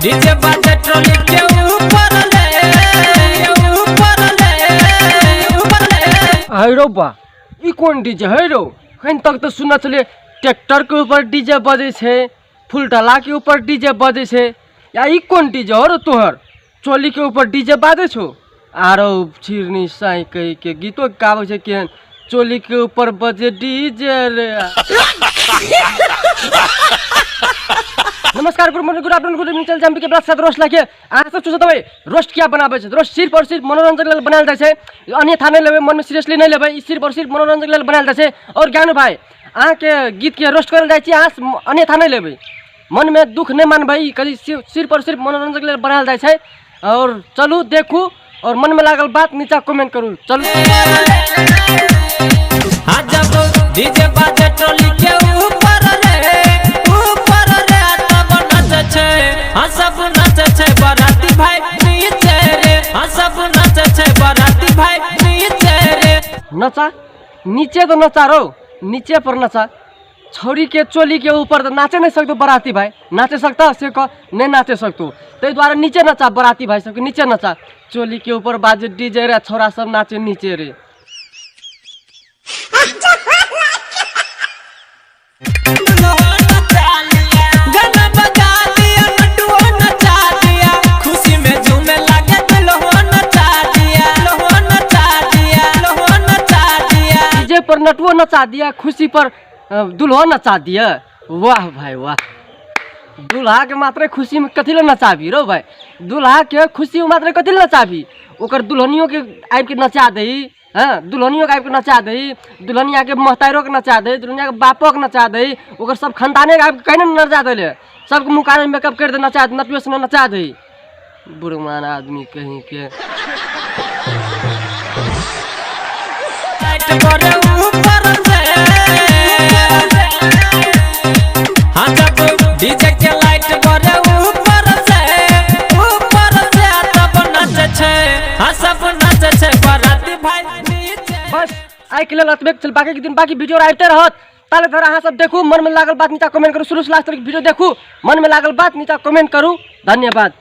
DJ बाजे trolley के ऊपर रे, ऊपर रे, ऊपर रे। है रौ बा, ई कोन डीजे है रौ? एखन तक तऽ सुनने छलियै ट्रैक्टर के ऊपर डीजे बजै छै, फुलटला के ऊपर डीजे बजै छै, या ई कोन डीजे हो रौ तोहर? चोली के ऊपर डीजे बाजै छौ? आरो छिरनी साई कही के गीतो गाबै छै केहन, चोली के ऊपर बजे डीजे रे। नमस्कार, good morning, good afternoon, good evening. चल जाम के ब्लॉग साथ रोस्ट लागे अहाँ सब सोचत होबै रोस्ट किया बनाबै छै। रोस्ट सिर्फ और सिर्फ मनोरंजन लेल बनायल जाइ छै, अन्यथा नहि लेबै, मनमे सीरियसली नहि लेबै। ई सिर्फ और सिर्फ मनोरंजन लेल बनायल जाइ छै। और ज्ञानू भाई, अहाँके गीतके रोस्ट करल जाइ छै, अहाँ अन्यथा नहि लेबै, मनमे दुख नहि मानबै। ई कथी सिर्फ और सिर्फ मनोरंजन लेल बनायल जाइ छै। और चलू देखू और मनमे लागल बात नीचा कमेंट करू। चलू। हाँ, जब डीजे बाजे ट्रॉली के ऊपर रे, ऊपर रे, तब नचे छै, हाँ सब नचे छै बाराती भाई नीचे रे, हाँ सब नचे छै बाराती भाई नीचे रे। नचा नीचे तो नचा रो, नीचे पर नचा। छौड़ी के चोली के ऊपर तऽ नाचे नहीं सकतो बराती भाई, नाचे सकता से कह नहीं नाचे सकतो, ताहि दुआरे नीचे नचा बराती भाई सबके, नीचे नचा। चोली के ऊपर बाजे डीजे रे, छौड़ा सब नाचे नीचे रे। गाना बजा दिया, नटुआ नचा दिया, खुशी में झूमे लागे दुल्हो नचा दिया, दुल्हो नचा दिया, दुल्हो नचा दिया। डीजे पर नटुओ नचा दिया, खुशी पर दुल्हो नचा दिया। वाह भाई वाह, दुल्हा के मात्र खुशी में कथी ले नचाबी रो भाई? दुल्हा के खुशी में मात्र कथी ले नचाबी? ओकर दुल्हनियों के आबि के नचा दही। हाँ, दुल्हनियों के आबि के नचा दही, दुल्हनिया के महतारो के नचा दही, दुल्हनिया के बापो के नचा दही, ओकर सब खानदाने के आबि के कहीं ने नचा देले, सबके मुँह कान में मेकअप कर दे, नचा नटियो से नचा दही। बुढ़मान आदमी कहीं के। लाइट बरे ऊपर से, हाँ जब डीजे के लाइट बरे ऊपर से, ऊपर से, तब नचे छै, हाँ सब नचे छै बाराती भाई नीचे। बस आइ के लेल एतबे छल, बाकी के दिन बाकी वीडियो आबिते रहत। ताले धर अहाँ सब देखू, मन में लागल बात नीचा कमेंट करू, शुरू से लास्ट तक वीडियो देखू, मन में लागल बात नीचा कमेंट करू। धन्यवाद।